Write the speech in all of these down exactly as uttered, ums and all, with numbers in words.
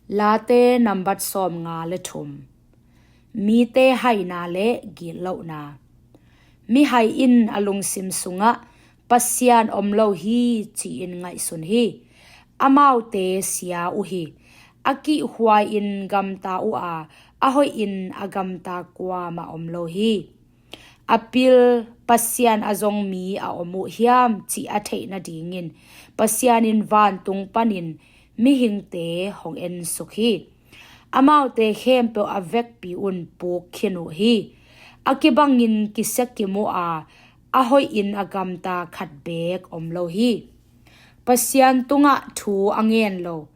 Late nambat sawmnga le thum. Mite haina le gitlohna. Mihai in a lungsim sungah Pasian om lo hi ci-in ngaihsun hi. Amaute sia uh hi. A kihhuai-in gamta uh a, a hoihin a gamta kuamah om lo hi. A pil Pasian a zong mi a om uh hiam cih a theih nadingin Pasian in vantung panin mihingte hong ensuk hi. Amaute khempeuh a vekpi un puk khin uh hi. A kibangin kisia kim uh a, a hoihin a gamta khat beek om lo hi. Pasian tungah thu a ngen lo,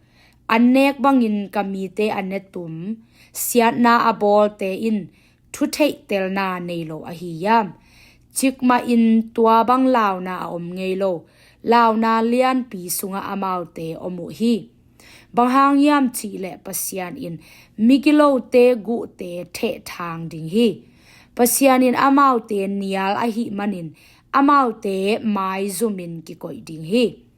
an nek bangin ka mite a netum, siatna a bawlte in thutheihtelna nei lo ahi hiam? Cikmahin tua bang launa a om ngei lo, launa lianpi sungah amaute om uh hi. Bang hang hiam cihleh Pasian in migilote guhte thehthang ding hi. Pasian in amaute nial ahih manin amaute maizumin kikoih ding hi.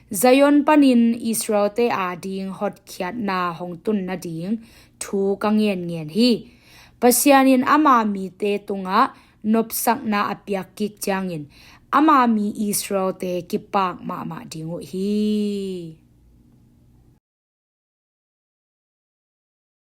Zion panin Israelte ading hotkhiatna hong tun nading thu ka ngenngen hi. Pasian in ama mite tungah nopsakna a piak kik ciangin ama mi Israelte kipak mahmah ding uh hi.